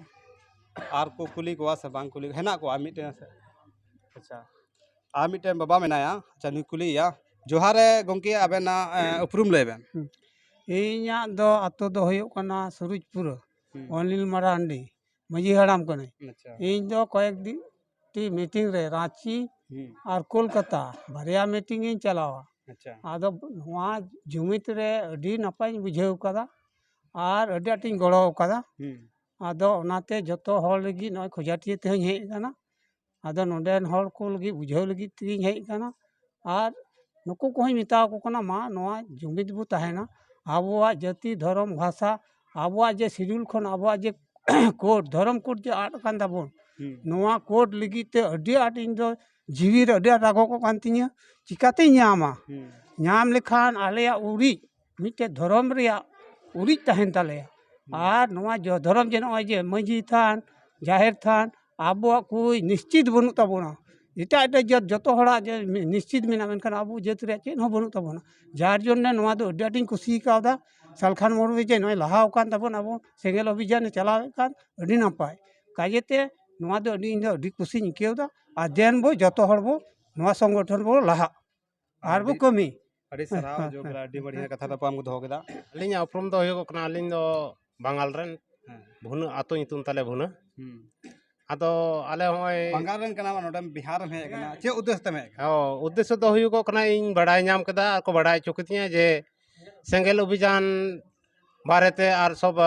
ᱟᱨ ᱠᱚ ᱠᱩᱞᱤ ᱠᱚᱣᱟ ᱥᱮ ᱵᱟᱝ ᱠᱩᱞᱤ, ᱦᱮᱱᱟᱜ ᱠᱚᱣᱟ ᱢᱤᱫᱴᱮᱱ᱾ ᱟᱪᱪᱷᱟ, ᱟᱨ ᱢᱤᱫᱴᱮᱱ ᱵᱟᱵᱟ ᱢᱮᱱᱟᱭᱟ᱾ ᱟᱪᱪᱷᱟ, ᱱᱩᱭ ᱠᱩᱞᱤᱭᱮᱭᱟ᱾ ᱡᱚᱦᱟᱨ ᱨᱮ ᱜᱚᱢᱠᱮ, ᱟᱵᱮᱱᱟᱜ, ᱮ, ᱩᱯᱨᱩᱢ ᱞᱟᱹᱭ ᱵᱮᱱ᱾ ᱦᱩᱸ᱾ ᱤᱧᱟᱹᱜ ᱫᱚ ᱟᱛᱳ ᱫᱚ ᱦᱩᱭᱩᱜ ᱠᱟᱱᱟ ᱥᱩᱨᱩᱡᱽᱯᱩᱨ, ᱦᱩᱸ᱾ ᱚᱱᱤᱞ ᱢᱟᱨᱟᱱᱰᱤ, ᱢᱟᱹᱡᱷᱤ ᱦᱟᱲᱟᱢ ᱠᱟᱹᱱᱟᱹᱧ᱾ ᱟᱪᱪᱷᱟ᱾ ᱤᱧ ᱫᱚ ᱠᱚᱭᱮᱠ ᱫᱤᱱ ᱴᱤ ᱢᱤᱴᱤᱝ ᱨᱮ ᱨᱟᱸᱪᱤ ᱦᱩᱸ᱾ ᱟᱨ ᱠᱳᱞᱠᱟᱛᱟ ᱵᱟᱨᱭᱟ ᱢᱤᱴᱤᱝ ᱤᱧ ᱪᱟᱞᱟᱣᱟ᱾ ᱟᱪᱪᱷᱟ᱾ ᱟᱫᱚ ᱱᱚᱣᱟ ᱡᱩᱢᱤᱫ ᱨᱮ ᱟᱹᱰᱤ ᱱᱟᱯᱟᱭᱤᱧ ᱵᱩᱡᱷᱟᱹᱣ ᱠᱟᱫᱟ ᱟᱨ ᱟᱹᱰᱤ ᱟᱸᱴᱤᱧ ᱜᱚᱲᱚ ᱠᱟᱫᱟ᱾ ᱦᱩᱸ᱾ ᱟᱫᱚ ᱚᱱᱟᱛᱮ ᱡᱚᱛᱚ ᱦᱚᱲ ᱞᱟᱹᱜᱤᱫ ᱱᱚᱜᱼᱚᱭ ᱠᱷᱚᱡᱟᱴᱤᱭᱟᱹ ᱛᱮᱦᱚᱸᱧ ᱦᱮᱡ ᱟᱠᱟᱱᱟ᱾ ᱟᱫᱚ ᱱᱚᱰᱮᱱ ᱦᱚᱲ ᱠᱚ ᱞᱟᱹᱜᱤᱫ ᱵᱩᱡᱷᱟᱹᱣ ᱞᱟᱹᱜᱤᱫ ᱛᱮᱜᱤᱧ ᱦᱮᱡ ᱟᱠᱟᱱᱟ᱾ ᱟᱨ ᱱᱩᱠᱩ ᱠᱚᱦᱚᱸᱧ ᱢᱮᱛᱟ ᱠᱚ ᱠᱟᱱᱟ, ᱢᱟ ᱱᱚᱣᱟ ᱡᱩᱢᱤᱫ ᱵᱚ ᱛᱟᱦᱮᱱᱟ, ᱟᱵᱚᱣᱟᱜ ᱡᱟᱹᱛᱤ, ᱫᱷᱚᱨᱚᱢ, ᱵᱷᱟᱥᱟ, ᱟᱵᱚᱣᱟᱜ ᱡᱮ ᱥᱤᱰᱩᱞ ᱠᱷᱚᱱ ᱟᱵᱚᱣᱟᱜ ᱡᱮ ᱠᱳᱰ, ᱫᱷᱚᱨᱚᱢ ᱠᱳᱰ ᱡᱮ ᱟᱫ ᱟᱠᱟᱱ ᱛᱟᱵᱚᱱ, ᱦᱩᱸ᱾ ᱱᱚᱣᱟ ᱠᱳᱰ ᱞᱟᱹᱜᱤᱫ ᱛᱮ ᱟᱹᱰᱤ ᱟᱸᱴ ᱤᱧ ᱫᱚ ᱡᱤᱣᱤ ᱨᱮ ᱟᱹᱰᱤ ᱟᱸᱴ ᱨᱟᱜᱚᱜᱚᱜ ᱠᱟᱱ ᱛᱤᱧᱟᱹ᱾ ᱪᱤᱠᱟᱛᱤᱧ ᱧᱟᱢᱟ? ᱦᱩᱸ᱾ ᱧᱟᱢ ᱞᱮᱠᱷᱟᱱ ᱟᱞᱮᱭᱟᱜ ᱩᱨᱤᱡ, ᱢᱤᱫᱴᱮᱡ ᱫᱷᱚᱨᱚᱢ ᱨᱮᱭᱟᱜ ᱩᱨᱤᱡ ᱛᱟᱦᱮᱱ ᱛᱟᱞᱮᱭᱟ᱾ ᱦᱩᱸ᱾ ᱟᱨ ᱱᱚᱣᱟ ᱡᱚ-, ᱫᱷᱚᱨᱚᱢ ᱡᱮ ᱱᱚᱜᱼᱚᱭ ᱡᱮ ᱢᱟᱹᱡᱷᱤ ᱛᱷᱟᱱ, ᱡᱟᱦᱮᱨ ᱛᱷᱟᱱ, ᱟᱵᱚᱣᱟᱜ ᱠᱚ ᱱᱤᱥᱪᱤᱛ ᱵᱟᱹᱱᱩᱜ ᱛᱟᱵᱚᱱᱟ᱾ ᱮᱴᱟᱜ ᱮᱴᱟᱜ ᱡᱟᱹᱛ ᱡᱚᱛᱚ ᱦᱚᱲᱟᱜ ᱡᱮ ᱢᱤ-, ᱱᱤᱥᱪᱤᱛ ᱢᱮᱱᱟᱜᱼᱟ, ᱢᱮᱱᱠᱷᱟᱱ ᱟᱵᱚ ᱡᱟᱹᱛ ᱨᱮᱭᱟᱜ ᱪᱮᱫ ᱦᱚᱸ ᱵᱟᱹᱱᱩᱜ ᱛᱟᱵᱚᱱᱟ᱾ ᱡᱟᱨ ᱡᱚᱱᱱᱮ ᱱᱚᱣᱟ ᱫᱚ ᱟᱹᱰᱤ ᱟᱸᱴᱤᱧ ᱠᱩᱥᱤ ᱠᱟᱣᱫᱟ᱾ ᱥᱟᱞᱠᱷᱟᱱ ᱢᱩᱨᱢᱩ ᱡᱮ ᱱᱚᱜᱼᱚᱭ ᱞᱟᱦᱟᱣ ᱟᱠᱟᱱ ᱛᱟᱵᱚᱱ, ᱟᱵᱚ ᱥᱮᱸᱜᱮᱞ ᱚᱵᱷᱤᱡᱟᱱᱮ ᱪᱟᱞᱟᱣᱮᱫ ᱠᱟᱱ, ᱟᱹᱰᱤ ᱱᱟᱯᱟᱭ᱾ ᱠᱟᱡᱮᱛᱮ ᱱᱚᱣᱟ ᱫᱚ ᱟᱹᱰᱤ, ᱤᱧ ᱫᱚ ᱟᱹᱰᱤ ᱠᱩᱥᱤᱧ ᱟᱹᱭᱠᱟᱹᱣᱫᱟ᱾ ᱟᱨ ᱫᱮᱱ ᱵᱚ ᱡᱚᱛᱚ ᱦᱚᱲ ᱵᱚ ᱱᱚᱣᱟ ᱥᱚᱝᱜᱚᱴᱷᱚᱱ ᱵᱚ ᱞᱟᱦᱟᱜ᱾ ᱟᱨ ᱵᱚ ᱟᱹᱰᱤ, ᱠᱟᱹᱢᱤ᱾ ᱟᱹᱰᱤ ᱥᱟᱨᱦᱟᱣ, ᱦᱮᱸ, ᱡᱳᱜᱽ ᱦᱮᱸ, ᱨᱮ ᱟᱹᱰᱤ ᱦᱮᱸ, ᱵᱟᱹᱲᱤᱭᱟᱹ ᱦᱮᱸ, ᱠᱟᱛᱷᱟ ᱦᱮᱸ᱾ ᱛᱟᱯᱟᱢ ᱠᱚ ᱫᱚᱦᱚ ᱠᱮᱫᱟ᱾ ᱟᱹᱞᱤᱧᱟᱜ ᱩᱯᱨᱩᱢ ᱫᱚ ᱦᱩᱭᱩᱜᱚᱜ ᱠᱟᱱᱟ, ᱟᱹᱞᱤᱧ ᱫᱚ ᱦᱮᱸ᱾ ᱵᱷᱩᱱᱟᱹ, ᱟᱹᱛᱩ ᱧᱩᱛᱩᱢ ᱛᱟᱞᱮ ᱵᱷᱩᱱᱟᱹ᱾ ᱦᱩᱸ᱾ ᱟᱫᱚ ᱟᱞᱮ ᱦᱚᱸᱜᱼᱚᱭ ᱵᱟᱝᱜᱟᱞ ᱨᱮᱱ ᱠᱟᱱᱟᱢ, ᱱᱚᱰᱮᱢ ᱵᱤᱦᱟᱨ ᱮᱢ ᱦᱮᱡ ᱟᱠᱟᱱᱟ, ᱪᱮᱫ ᱩᱫᱽᱫᱮᱥ ᱛᱮᱢ ᱦᱮᱡ ᱟᱠᱟᱱᱟ? ᱚ, ᱩᱫᱽᱫᱮᱥᱚ ᱫᱚ ᱦᱩᱭᱩᱜᱚᱜ ᱠᱟᱱᱟ, ᱤᱧ ᱵᱟᱲᱟᱭ ᱧᱟᱢ ᱠᱮᱫᱟ ᱟᱨ ᱠᱚ ᱵᱟᱲᱟᱭ ᱦᱚᱪᱚ ᱠᱤᱫᱤᱧᱟ ᱡᱮ ᱥᱮᱸᱜᱮᱞ ᱚᱵᱷᱤᱡᱟᱱ ᱵᱟᱨᱮᱛᱮ ᱟᱨ ᱥᱚᱵ,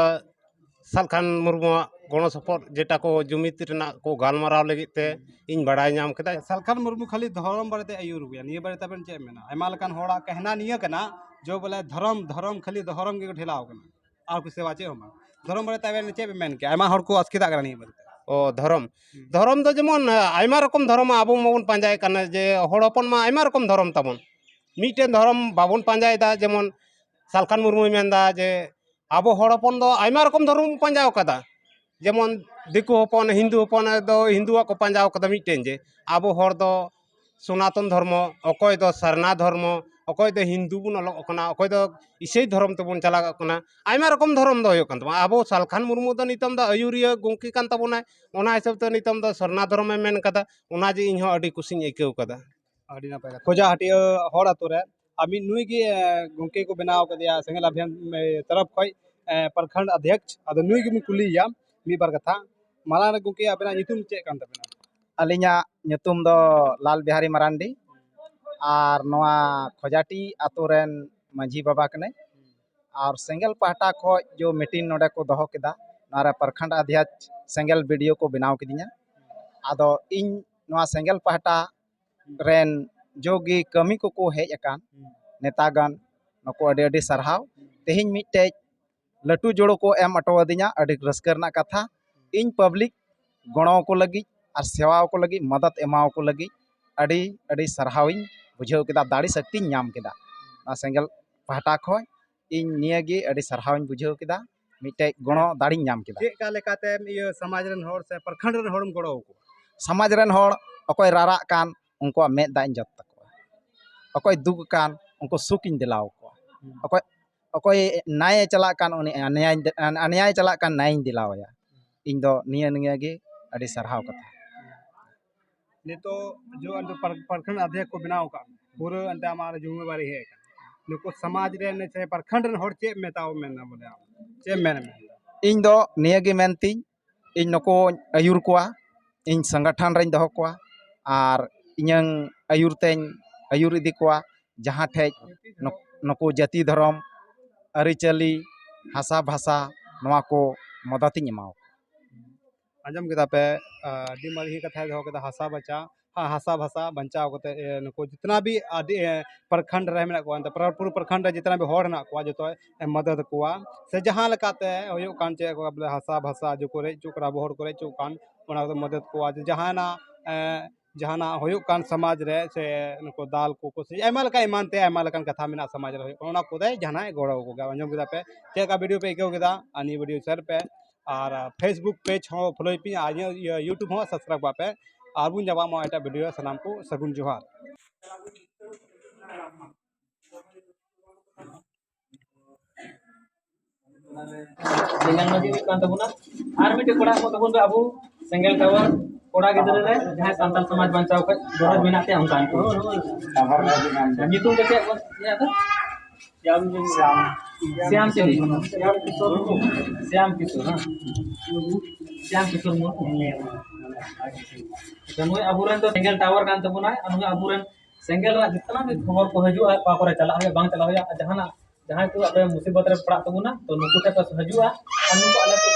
ᱥᱟᱞᱠᱷᱟᱱ ᱢᱩᱨᱢᱩᱣᱟᱜ ᱜᱚᱲᱚ ᱥᱚᱯᱚᱦᱚᱫ ᱡᱮᱴᱟ ᱠᱚ ᱡᱩᱢᱤᱫ ᱨᱮᱱᱟᱜ ᱠᱚ ᱜᱟᱞᱢᱟᱨᱟᱣ ᱞᱟᱹᱜᱤᱫ ᱛᱮ ᱤᱧ ᱵᱟᱲᱟᱭ ᱧᱟᱢ ᱠᱮᱫᱟ᱾ ᱥᱟᱞᱠᱷᱟᱱ ᱢᱩᱨᱢᱩ ᱠᱷᱟᱹᱞᱤ ᱫᱷᱚᱨᱚᱢ ᱵᱟᱨᱮᱛᱮ ᱟᱹᱭᱩᱨ ᱟᱹᱜᱩᱭᱟ, ᱱᱤᱭᱟᱹ ᱵᱟᱨᱮᱛᱮ ᱟᱵᱮᱱ ᱪᱮᱫ ᱢᱮᱱᱟ? ᱟᱭᱢᱟ ᱞᱮᱠᱟᱱ ᱦᱚᱲᱟᱜ ᱠᱟᱦᱱᱟ ᱱᱤᱭᱟᱹ ᱠᱟᱱᱟ, ᱡᱮ ᱵᱚᱞᱮ ᱫᱷᱚᱨᱚᱢ, ᱫᱷᱚᱨᱚᱢ, ᱠᱷᱟᱹᱞᱤ ᱫᱷᱚᱨᱚᱢ ᱜᱮᱠᱚ ᱴᱷᱮᱞᱟᱣ ᱠᱟᱱᱟ, ᱟᱨ ᱠᱚ ᱥᱮᱵᱟ ᱪᱮᱫ ᱦᱚᱸ ᱵᱟᱝ᱾ ᱫᱷᱚᱨᱚᱢ ᱵᱟᱨᱮᱛᱮ ᱟᱵᱮᱱ ᱪᱮᱫ ᱵᱮᱱ ᱢᱮᱱ ᱠᱮᱭᱟ? ᱟᱭᱢᱟ ᱦᱚᱲ ᱠᱚ ᱟᱥᱠᱮᱛᱟᱜ ᱠᱟᱱᱟ ᱱᱤᱭᱟᱹ ᱵᱟᱨᱮᱛᱮ᱾ ᱚ, ᱫᱷᱚᱨᱚᱢ᱾ ᱦᱩᱸ᱾ ᱫᱷᱚᱨᱚᱢ ᱫᱚ ᱡᱮᱢᱚᱱ, ᱟ, ᱟᱭᱢᱟ ᱨᱚᱠᱚᱢ ᱫᱷᱚᱨᱚᱢ ᱟᱵᱚ ᱢᱟᱵᱚᱱ ᱯᱟᱸᱡᱟᱭ ᱠᱟᱱᱟ, ᱡᱮ ᱦᱚᱲ ᱦᱚᱯᱚᱱ ᱢᱟ ᱟᱭᱢᱟ ᱨᱚᱠᱚᱢ ᱫᱷᱚᱨᱚᱢ ᱛᱟᱵᱚᱱ᱾ ᱢᱤᱫᱴᱮᱱ ᱫᱷᱚᱨᱚᱢ ᱵᱟᱵᱚᱱ ᱯᱟᱸᱡᱟᱭᱮᱫᱟ, ᱡᱮᱢᱚᱱ ᱥᱟᱞᱠᱷᱟᱱ ᱢᱩᱨᱢᱩᱭ ᱢᱮᱱᱫᱟ ᱡᱮ ᱟᱵᱚ ᱦᱚᱲ ᱦᱚᱯᱚᱱ ᱫᱚ ᱟᱭᱢᱟ ᱨᱚᱠᱚᱢ ᱫᱷᱚᱨᱚᱢ ᱵᱚᱱ ᱯᱟᱸᱡᱟ ᱟᱠᱟᱫᱟ᱾ ᱡᱮᱢᱚᱱ ᱫᱤᱠᱩ ᱦᱚᱯᱚᱱ, ᱦᱤᱱᱫᱩ ᱦᱚᱯᱚᱱ ᱫᱚ ᱦᱤᱱᱫᱩᱣᱟᱜ ᱠᱚ ᱯᱟᱸᱡᱟ ᱟᱠᱟᱫᱟ ᱢᱤᱫᱴᱮᱱ, ᱡᱮ ᱟᱵᱚ ᱦᱚᱲ ᱫᱚ ᱥᱚᱱᱟᱛᱚᱱ ᱫᱷᱚᱨᱢᱚ, ᱚᱠᱚᱭ ᱫᱚ ᱥᱟᱨᱱᱟ ᱫᱷᱚᱨᱢᱚ, ᱚᱠᱚᱭ ᱫᱚ ᱦᱤᱱᱫᱩ ᱵᱚᱱ ᱚᱞᱚᱜ ᱠᱟᱱᱟ, ᱚᱠᱚᱭ ᱫᱚ ᱤᱥᱟᱹᱭ ᱫᱷᱚᱨᱚᱢ ᱛᱮᱵᱚᱱ ᱪᱟᱞᱟᱜ ᱠᱟᱱᱟ᱾ ᱟᱭᱢᱟ ᱨᱚᱠᱚᱢ ᱫᱷᱚᱨᱚᱢ ᱫᱚ ᱦᱩᱭᱩᱜ ᱠᱟᱱ ᱛᱟᱵᱚᱱᱟ᱾ ᱟᱵᱚ ᱥᱟᱞᱠᱷᱟᱱ ᱢᱩᱨᱢᱩ ᱫᱚ ᱱᱤᱛᱚᱝ ᱫᱚ ᱟᱹᱭᱩᱨᱤᱭᱟᱹ ᱜᱚᱢᱠᱮ ᱠᱟᱱ ᱛᱟᱵᱚᱱᱟᱭ, ᱚᱱᱟ ᱦᱤᱥᱟᱹᱵ ᱛᱮ ᱱᱤᱛᱚᱝ ᱫᱚ ᱥᱟᱨᱱᱟ ᱫᱷᱚᱨᱚᱢᱮ ᱢᱮᱱ ᱠᱟᱫᱟ, ᱚᱱᱟ ᱡᱮ ᱤᱧ ᱦᱚᱸ ᱟᱹᱰᱤ ᱠᱩᱥᱤᱧ ᱟᱹᱭᱠᱟᱹᱣ ᱠᱟᱫᱟ᱾ ᱟᱹᱰᱤ ᱱᱟᱯᱟᱭ ᱠᱟᱛᱷᱟ᱾ ᱠᱷᱚᱡᱟ ᱦᱟᱹᱴᱤᱭᱟᱹ ᱦᱚᱲ ᱟᱛᱳ ᱨᱮ ᱟᱨ ᱢᱤᱫ ᱱᱩᱭ ᱜᱮ, ᱮ, ᱜᱚᱢᱠᱮ ᱠᱚ ᱵᱮᱱᱟᱣ ᱠᱟᱫᱮᱭᱟ ᱥᱮᱸᱜᱮᱞ ᱟᱵᱷᱤᱭᱟᱱ, ᱮ, ᱛᱚᱨᱚᱯ ᱠᱷᱚᱡ, ᱮ, ᱯᱨᱚᱠᱷᱚᱸᱰ ᱚᱫᱷᱭᱚᱠᱥ᱾ ᱟᱫᱚ ᱱᱩᱭ ᱜᱮᱵᱚᱱ ᱠᱩᱞᱤᱭᱮᱭᱟ ᱢᱤᱫ ᱵᱟᱨ ᱠᱟᱛᱷᱟ᱾ ᱢᱟᱲᱟᱝ ᱨᱮ ᱜᱚᱢᱠᱮ, ᱟᱵᱮᱱᱟᱜ ᱧᱩᱛᱩᱢ ᱪᱮᱫ ᱠᱟᱱ ᱛᱟᱵᱮᱱᱟ? ᱟᱹᱞᱤᱧᱟᱜ ᱧᱩᱛᱩᱢ ᱫᱚ ᱞᱟᱞ ᱵᱤᱦᱟᱨᱤ ᱢᱟᱨᱟᱱᱰᱤ ᱟᱨ ᱱᱚᱣᱟ ᱠᱷᱚᱡᱟᱴᱤ ᱟᱛᱳ ᱨᱮᱱ ᱢᱟᱹᱡᱷᱤ ᱵᱟᱵᱟ ᱠᱟᱹᱱᱟᱹᱧ᱾ ᱟᱨ ᱥᱮᱸᱜᱮᱞ ᱯᱟᱦᱴᱟ ᱠᱷᱚᱡ ᱡᱚ ᱢᱤᱴᱤᱝ ᱱᱚᱰᱮ ᱠᱚ ᱫᱚᱦᱚ ᱠᱮᱫᱟ, ᱱᱚᱣᱟ ᱨᱮ ᱯᱨᱚᱠᱷᱚᱸᱰ ᱚᱫᱷᱭᱚᱠᱥ ᱥᱮᱸᱜᱮᱞ ᱵᱤ ᱰᱤ ᱳ ᱠᱚ ᱵᱮᱱᱟᱣ ᱠᱤᱫᱤᱧᱟ᱾ ᱟᱫᱚ ᱤᱧ ᱱᱚᱣᱟ ᱥᱮᱸᱜᱮᱞ ᱯᱟᱦᱴᱟ ᱨᱮᱱ ᱡᱚᱜᱮ ᱠᱟᱹᱢᱤ ᱠᱚᱠᱚ ᱦᱮᱡ ᱟᱠᱟᱱ ᱱᱮᱛᱟᱜᱟᱱ, ᱱᱩᱠᱩ ᱟᱹᱰᱤ ᱟᱹᱰᱤ ᱥᱟᱨᱦᱟᱣ᱾ ᱛᱮᱦᱮᱧ ᱢᱤᱫᱴᱮᱡ ᱞᱟᱹᱴᱩ ᱡᱳᱲᱳ ᱠᱚ ᱮᱢ ᱦᱚᱴᱚ ᱟᱹᱫᱤᱧᱟ, ᱟᱹᱰᱤ ᱨᱟᱹᱥᱠᱟᱹ ᱨᱮᱱᱟᱜ ᱠᱟᱛᱷᱟ᱾ ᱤᱧ ᱯᱟᱵᱽᱞᱤᱠ ᱜᱚᱲᱚ ᱟᱠᱚ ᱞᱟᱹᱜᱤᱫ ᱟᱨ ᱥᱮᱵᱟ ᱟᱠᱚ ᱞᱟᱹᱜᱤᱫ, ᱢᱚᱫᱚᱫ ᱮᱢᱟ ᱟᱠᱚ ᱞᱟᱹᱜᱤᱫ ᱟᱹᱰᱤ ᱟᱹᱰᱤ ᱥᱟᱨᱦᱟᱣᱤᱧ ᱵᱩᱡᱷᱟᱹᱣ ᱠᱮᱫᱟ, ᱫᱟᱲᱮ ᱥᱚᱠᱛᱤᱧ ᱧᱟᱢ ᱠᱮᱫᱟ᱾ ᱱᱚᱣᱟ ᱥᱮᱸᱜᱮᱞ ᱯᱟᱦᱴᱟ ᱠᱷᱚᱱ ᱤᱧ ᱱᱤᱭᱟᱹᱜᱮ ᱟᱹᱰᱤ ᱥᱟᱨᱦᱟᱣᱤᱧ ᱵᱩᱡᱷᱟᱹᱣ ᱠᱮᱫᱟ, ᱢᱤᱫᱴᱮᱡ ᱜᱚᱲᱚ ᱫᱟᱲᱮᱧ ᱧᱟᱢ ᱠᱮᱫᱟ᱾ ᱪᱮᱫ ᱞᱮᱠᱟ ᱞᱮᱠᱟᱛᱮ ᱤᱭᱟᱹ ᱥᱚᱢᱟᱡᱽ ᱨᱮᱱ ᱦᱚᱲ ᱥᱮ ᱯᱨᱚᱠᱷᱚᱸᱰ ᱨᱮᱱ ᱦᱚᱲᱮᱢ ᱜᱚᱲᱚ ᱟᱠᱚᱣᱟ? ᱥᱚᱢᱟᱡᱽ ᱨᱮᱱ ᱦᱚᱲ, ᱚᱠᱚᱭ ᱨᱟᱨᱟᱜ ᱠᱟᱱ, ᱩᱱᱠᱩᱣᱟᱜ ᱢᱮᱫ ᱫᱟᱜ ᱤᱧ ᱡᱚᱫ ᱛᱟᱠᱚᱣᱟ᱾ ᱚᱠᱚᱭ ᱫᱩᱠ ᱟᱠᱟᱱ, ᱩᱱᱠᱩ ᱥᱩᱠ ᱤᱧ ᱫᱮᱞᱟ ᱟᱠᱚᱣᱟ᱾ ᱦᱩᱸ᱾ ᱚᱠᱚᱭ, ᱚᱠᱚᱭ ᱱᱟᱭᱮ ᱪᱟᱞᱟᱜ ᱠᱟᱱ, ᱩᱱᱤ ᱟᱱᱭᱟᱭ, ᱟᱱᱭᱟᱭ ᱪᱟᱞᱟᱜ ᱠᱟᱱ ᱱᱟᱭᱤᱧ ᱫᱮᱞᱟᱣᱟᱭᱟ᱾ ᱤᱧ ᱫᱚ ᱱᱤᱭᱟᱹ, ᱱᱤᱭᱟᱹ ᱜᱮ ᱟᱹᱰᱤ ᱥᱟᱨᱦᱟᱣ ᱠᱟᱛᱷᱟ᱾ ᱱᱤᱛᱚᱜ ᱡᱚ ᱟᱢ ᱫᱚ ᱯᱨᱚᱠᱷᱚᱸᱰ ᱚᱫᱷᱭᱚᱠᱥ ᱠᱚ ᱵᱮᱱᱟᱣ ᱟᱠᱟᱫ ᱢᱮ, ᱯᱩᱨᱟᱹ ᱮᱱᱛᱮ ᱟᱢᱟᱜ ᱨᱮ ᱡᱩᱢᱤᱵᱟᱨᱤ ᱦᱮᱡ ᱟᱠᱟᱱᱟ᱾ ᱱᱩᱠᱩ ᱥᱚᱢᱟᱡᱽ ᱨᱮᱱ ᱥᱮ ᱯᱨᱚᱠᱷᱚᱸᱰ ᱨᱮᱱ ᱦᱚᱲ ᱪᱮᱫ ᱮᱢ ᱢᱮᱛᱟᱣ ᱢᱮᱱᱟ, ᱵᱚᱞᱮ ᱟᱢ ᱪᱮᱫ ᱮᱢ ᱢᱮᱱᱟ? ᱤᱧ ᱫᱚ ᱱᱤᱭᱟᱹ ᱜᱮ ᱢᱮᱱ ᱛᱤᱧ, ᱤᱧ ᱱᱩᱠᱩᱧ ᱟᱹᱭᱩᱨ ᱠᱚᱣᱟ, ᱤᱧ ᱥᱚᱝᱜᱚᱴᱷᱚᱱ ᱨᱮᱧ ᱫᱚᱦᱚ ᱠᱚᱣᱟ, ᱟᱨ ᱤᱧᱟᱹᱝ ᱟᱹᱭᱩᱨ ᱛᱮᱧ ᱟᱹᱭᱩᱨ ᱤᱫᱤ ᱠᱚᱣᱟ, ᱡᱟᱦᱟᱸ ᱴᱷᱮᱡ ᱱᱩᱠ-, ᱱᱩᱠᱩ ᱡᱟᱹᱛᱤ ᱫᱷᱚᱨᱚᱢ, ᱟᱹᱨᱤᱪᱟᱹᱞᱤ, ᱦᱟᱥᱟ ᱵᱷᱟᱥᱟ, ᱱᱚᱣᱟ ᱠᱚ ᱢᱚᱫᱚᱛᱤᱧ ᱮᱢᱟᱣ ᱠᱚᱣᱟ᱾ ᱟᱸᱡᱚᱢ ᱠᱮᱫᱟ ᱯᱮ, ᱟᱹᱰᱤ ᱢᱟᱨᱮ ᱠᱟᱛᱷᱟᱭ ᱫᱚᱦᱚ ᱠᱮᱫᱟ, ᱦᱟᱥᱟ ᱵᱟᱪᱟ, ᱦᱟ-, ᱦᱟᱥᱟ ᱵᱷᱟᱥᱟ ᱵᱟᱧᱪᱟᱣ ᱠᱟᱛᱮ, ᱮ, ᱱᱩᱠᱩ ᱡᱤᱛᱱᱟ ᱵᱷᱤ ᱟᱹᱰᱤ, ᱮ, ᱯᱨᱚᱠᱷᱚᱸᱰ ᱨᱮ ᱢᱮᱱᱟᱜ ᱠᱚᱣᱟ, ᱮᱱᱛᱮ ᱯᱨᱟ-, ᱯᱩᱨᱟᱹ ᱯᱨᱚᱠᱷᱚᱸᱰ ᱨᱮ ᱡᱤᱛᱱᱟ ᱵᱷᱤ ᱦᱚᱲ ᱦᱮᱱᱟᱜ ᱠᱚᱣᱟ, ᱡᱚᱛᱚᱭ ᱢᱚᱫᱚᱫ ᱠᱚᱣᱟ᱾ ᱥᱮ ᱡᱟᱦᱟᱸ ᱞᱮᱠᱟᱛᱮ ᱦᱩᱭᱩᱜ ᱠᱟᱱ, ᱪᱮᱫ ᱠᱚ ᱵᱚᱞᱮ, ᱦᱟᱥᱟ ᱵᱷᱟᱥᱟ ᱡᱩᱠᱚ ᱨᱮᱡ ᱦᱚᱪᱚᱜ ᱠᱟᱱᱟ, ᱟᱵᱚ ᱦᱚᱲ ᱠᱚ ᱨᱮᱡ ᱦᱚᱪᱚᱜ ᱠᱟᱱ, ᱚᱱᱟ ᱠᱚᱫᱚ ᱢᱚᱫᱚᱫ ᱠᱚᱣᱟ᱾ ᱡᱮ ᱡᱟᱦᱟᱱᱟᱜ, ᱮ, ᱡᱟᱦᱟᱱᱟᱜ ᱦᱩᱭᱩᱜ ᱠᱟᱱ ᱥᱚᱢᱟᱡᱽ ᱨᱮ, ᱥᱮ ᱱᱩᱠᱩ ᱫᱟᱞ ᱠᱚ, ᱠᱚ, ᱥᱮ ᱟᱭᱢᱟ ᱞᱮᱠᱟ ᱮᱢᱟᱱ ᱛᱮ, ᱟᱭᱢᱟ ᱞᱮᱠᱟᱱ ᱠᱟᱛᱷᱟ ᱢᱮᱱᱟᱜᱼᱟ ᱥᱚᱢᱟᱡᱽ ᱨᱮ ᱦᱩᱭᱩᱜ ᱠᱟᱱᱟ, ᱚᱱᱟ ᱠᱚᱫᱚᱭ ᱡᱟᱦᱟᱱᱟᱜ ᱮ ᱜᱚᱲᱚ ᱟᱠᱚ ᱜᱮᱭᱟ᱾ ᱟᱸᱡᱚᱢ ᱠᱮᱫᱟ ᱯᱮ, ᱪᱮᱫ ᱞᱮᱠᱟ ᱵᱷᱤᱰᱤᱭᱳ ᱯᱮ ᱟᱹᱭᱠᱟᱹᱣ ᱠᱮᱫᱟ? ᱟᱨ ᱱᱤᱭᱟᱹ ᱵᱷᱤᱰᱤᱭᱳ ᱥᱮᱭᱟᱨ ᱯᱮ, ᱟᱨ Facebook ᱯᱮᱡᱽ ᱦᱚᱸ ᱯᱷᱚᱞᱳᱭ ᱯᱮ, ᱟᱨ ᱤᱧᱟᱹᱜ ᱤᱭᱟᱹ YouTube ᱦᱚᱸ ᱥᱟᱵᱥᱠᱨᱟᱭᱤᱵ ᱠᱟᱜ ᱯᱮ᱾ ᱟᱨ ᱵᱚᱱ ᱧᱟᱯᱟᱢᱚᱜᱼᱟ ᱮᱴᱟᱜ ᱵᱷᱤᱰᱤᱭᱳ᱾ ᱥᱟᱱᱟᱢ ᱠᱚ ᱥᱟᱹᱜᱩᱱ ᱡᱚᱦᱟᱨ᱾ ᱥᱮᱸᱜᱮᱞ ᱢᱟᱹᱡᱷᱤ ᱦᱩᱭᱩᱜ ᱠᱟᱱ ᱛᱟᱵᱚᱱᱟ᱾ ᱟᱨ ᱢᱤᱫᱴᱮᱡ ᱠᱚᱲᱟ ᱮᱢᱚᱜ ᱛᱟᱵᱚᱱ ᱯᱮ, ᱟᱵᱚ ᱥᱮᱸᱜᱮᱞ ᱴᱟᱣᱟᱨ ᱠᱚᱲᱟ ᱜᱤᱫᱽᱨᱟᱹ ᱨᱮ ᱡᱟᱦᱟᱸᱭ ᱥᱟᱱᱛᱟᱲ ᱥᱚᱢᱟᱡᱽ ᱵᱟᱧᱪᱟᱣ ᱠᱷᱚᱡ ᱜᱚᱨᱚᱡᱽ ᱢᱮᱱᱟᱜ ᱛᱟᱭᱟ ᱚᱱᱠᱟᱱ ᱠᱚ᱾ ᱧᱩᱛᱩᱢ ᱫᱚ ᱪᱮᱫ ᱵᱚᱱ ᱤᱭᱟᱹ ᱫᱚ? ᱥᱭᱟᱢ ᱪᱤᱞᱤ? ᱥᱭᱟᱢ ᱠᱤᱥᱳᱨ, ᱦᱮᱸ? ᱥᱭᱟᱢ ᱠᱤᱥᱳᱨ ᱢᱩᱨᱢᱩ᱾ ᱟᱪᱪᱷᱟ, ᱱᱩᱭ ᱟᱵᱚᱨᱮᱱ ᱫᱚ ᱥᱮᱸᱜᱮᱞ ᱴᱟᱣᱟᱨ ᱠᱟᱱ ᱛᱟᱵᱚᱱᱟᱭ, ᱟᱨ ᱱᱩᱭ ᱟᱵᱚᱨᱮᱱ ᱥᱮᱸᱜᱮᱞ ᱨᱮᱱᱟᱜ ᱡᱚᱛᱚᱱᱟᱜ ᱜᱮ ᱠᱷᱚᱵᱚᱨ ᱠᱚ ᱦᱤᱡᱩᱜᱼᱟ, ᱚᱠᱟ ᱠᱚᱨᱮ ᱪᱟᱞᱟᱜ ᱦᱩᱭᱩᱜᱼᱟ, ᱵᱟᱝ ᱪᱟᱞᱟᱜ ᱦᱩᱭᱩᱜᱼᱟ, ᱟᱨ ᱡᱟᱦᱟᱱᱟᱜ ᱡᱟᱦᱟᱸᱭ ᱠᱚ ᱟᱯᱮ ᱢᱩᱥᱤᱵᱚᱛ ᱨᱮ ᱯᱟᱲᱟᱜ ᱛᱟᱵᱚᱱᱟ, ᱛᱚ ᱱᱩᱠᱩ ᱴᱷᱮᱱ ᱯᱮ ᱦᱤᱡᱩᱜᱼᱟ, ᱟᱨ ᱱᱩᱠᱩ ᱟᱞᱮ ᱠᱚ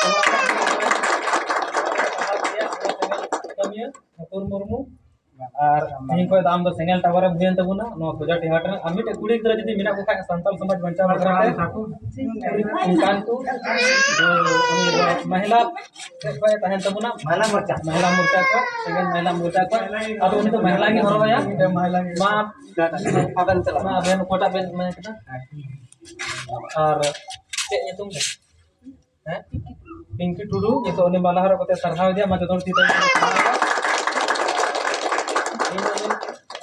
ᱠᱟᱹᱢᱤᱭᱟ, ᱢᱩᱠᱩᱞ ᱢᱩᱨᱢᱩ, ᱟᱨ ᱛᱮᱦᱮᱧ ᱠᱷᱚᱱ ᱫᱚ ᱟᱢ ᱫᱚ ᱥᱮᱸᱜᱮᱞ ᱴᱟᱣᱟᱨ ᱮᱢ ᱦᱩᱭᱮᱱ ᱛᱟᱵᱚᱱᱟ ᱱᱚᱣᱟ ᱠᱷᱚᱡᱟᱴᱤ ᱦᱟᱴ ᱨᱮ᱾ ᱟᱨ ᱢᱤᱫᱴᱮᱡ ᱠᱩᱲᱤ ᱜᱤᱫᱽᱨᱟᱹ ᱡᱩᱫᱤ ᱢᱮᱱᱟᱜ ᱠᱚ ᱠᱷᱟᱡ ᱥᱟᱱᱛᱟᱲ ᱥᱚᱢᱟᱡᱽ ᱵᱟᱧᱪᱟᱣ ᱵᱟᱠᱷᱨᱟ ᱛᱮ, ᱚᱱᱠᱟᱱ ᱠᱚ, ᱡᱮ ᱩᱱᱤ ᱫᱚ ᱢᱚᱦᱤᱞᱟ ᱥᱮᱫ ᱠᱷᱚᱡ ᱛᱟᱦᱮᱱ ᱛᱟᱵᱚᱱᱟ, ᱢᱚᱦᱤᱞᱟ ᱢᱳᱨᱪᱟ᱾ ᱢᱚᱦᱤᱞᱟ ᱢᱳᱨᱪᱟ ᱠᱷᱚᱡ, ᱥᱮᱸᱜᱮᱞ ᱢᱚᱦᱤᱞᱟ ᱢᱳᱨᱪᱟ ᱠᱷᱚᱡ᱾ ᱟᱫᱚ ᱩᱱᱤ ᱫᱚ ᱢᱚᱦᱤᱞᱟ ᱜᱮ ᱦᱚᱨᱚᱜ ᱟᱭᱟ᱾ ᱢᱟ, ᱟᱵᱮᱱ ᱪᱟᱞᱟᱜ ᱢᱟ ᱟᱵᱮᱱ ᱚᱠᱟᱴᱟᱜ ᱵᱮᱱ ᱮᱢᱟᱭ ᱠᱟᱱᱟ? ᱟᱨ ᱪᱮᱫ ᱧᱩᱛᱩᱢ ᱛᱟᱭ? ᱦᱮᱸ? ᱯᱤᱝᱠᱤ ᱴᱩᱰᱩ, ᱱᱤᱛᱚᱜ ᱩᱱᱤ ᱢᱟᱞᱟ ᱦᱚᱨᱚᱜ ᱠᱟᱛᱮ ᱥᱟᱨᱦᱟᱣ ᱤᱫᱤᱭᱟ᱾ ᱢᱟ ᱡᱚᱛᱚ ᱦᱚᱲ ᱛᱤ ᱛᱟᱲᱟᱢ ᱯᱮ᱾ ᱤᱧ ᱫᱚ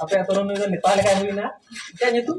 ᱟᱯᱮ ᱟᱛᱳ ᱨᱮᱱ ᱱᱩᱭ ᱫᱚ ᱱᱮᱛᱟ ᱞᱮᱠᱟᱭ ᱦᱩᱭᱱᱟ᱾ ᱪᱮᱫ ᱧᱩᱛᱩᱢ?